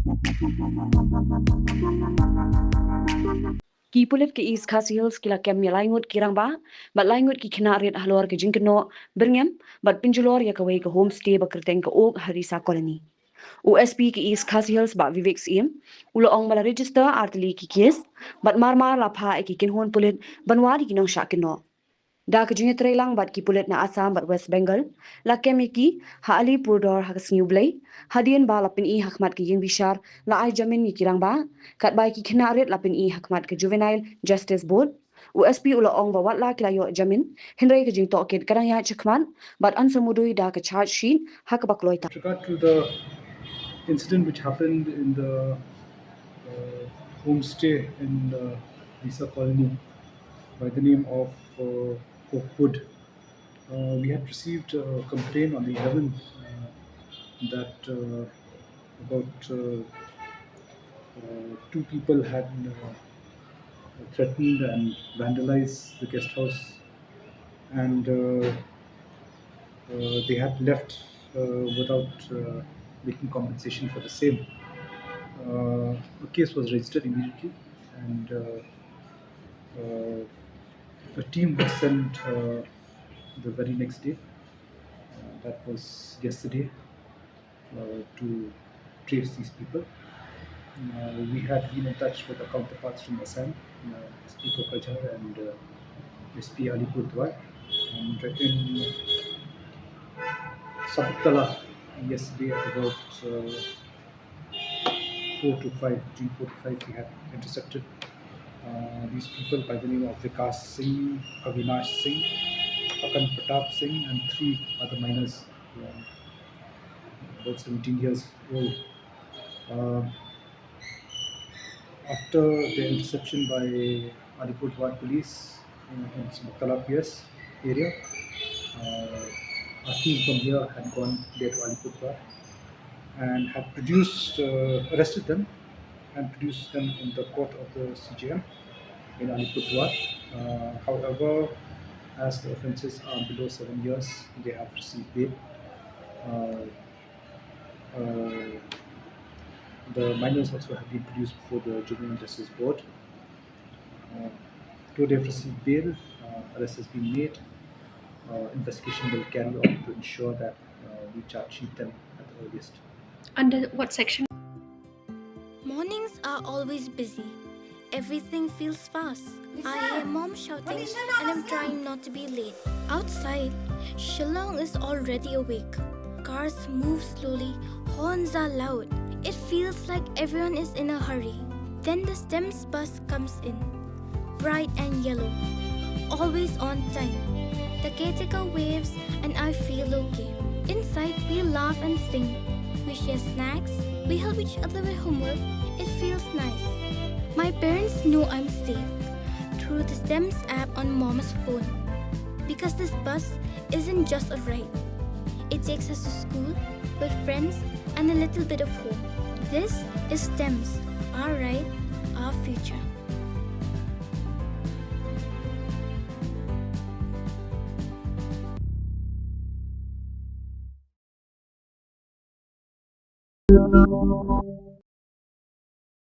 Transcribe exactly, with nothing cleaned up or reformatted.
Ki pulit ka East Khasi Hills ki la kem ïa lai ngut ki rangbah bad lai ngut ki khynnah rit halor ka jingkynnoh, byrngem bad pynjulor ïa kawei ka homestay ba kyrteng ka Oak ha Risa Colony. U S P ka East Khasi Hills, Bah Vivek Syiem, u la ong ba la register artylli ki case bad mar mar la phah ïa ki kynhun pulit ban wad ïa ki nongshah kynnoh. Da ka jingïatreilang bad ki pulit na Assam bad West Bengal, la kem ïa ki ha Alipurdwar ha ka Sngi U Blei, hadien ba la pyni ha khmat ka ïingbishar la ai jamin ïa ki rangbah, katba ïa ki khynnah rit la pyni ha khmat ka Juvenile Justice Board. U S P u la ong ba wat la ki la ïoh jamin, hynrei ka jingtohkit ka dang ïaid shakhmat bad yn sa mudui da ka charge sheet ha kaba kloi tam. With regard to the incident which happened in the uh, homestay in the Risa Colony by the name of uh, Oakwood, uh, we had received a complaint on the eleventh uh, that uh, about uh, uh, two people had uh, threatened and vandalized the guest house, and uh, uh, they had left uh, without uh, making compensation for the same. Uh, a case was registered immediately, and uh, uh, a team was sent uh, the very next day. Uh, that was yesterday uh, to trace these people. Uh, we had been in touch with the counterparts from Assam, uh, S P Kokrajhar and uh, S P Alipurdwar. And in Sabuktala yesterday at about uh, four to five, between four to five, we had intercepted uh, these people by the name of Vikas Singh, Avinash Singh, Akan Pratap Singh, and three other minors, uh, about seventeen years old. Uh, after the interception by Alipurdwar police in, in Sabuktala P S area, uh, our team from here had gone there to Alipurdwar and had produced, uh, arrested them and produced them in the court of the C J M in Alipurdwar. Uh, however, as the offences are below seven years, they have received bail. Uh, uh, the minors also have been produced before the Juvenile Justice Board. Uh, though they have received bail, uh, arrest has been made. Uh, investigation will carry on to ensure that uh, we charge sheet them at the earliest. Under what section? Mornings are always busy. Everything feels fast. I hear mom shouting and I'm trying not to be late. Outside, Shillong is already awake. Cars move slowly, horns are loud. It feels like everyone is in a hurry. Then the STEMS bus comes in. Bright and yellow. Always on time. The caretaker waves and I feel okay. Inside, we laugh and sing. We share snacks. We help each other with homework. It feels nice. My parents know I'm safe through the STEMS app on mom's phone. Because this bus isn't just a ride. It takes us to school, with friends, and a little bit of home. This is STEMS, our ride, our future.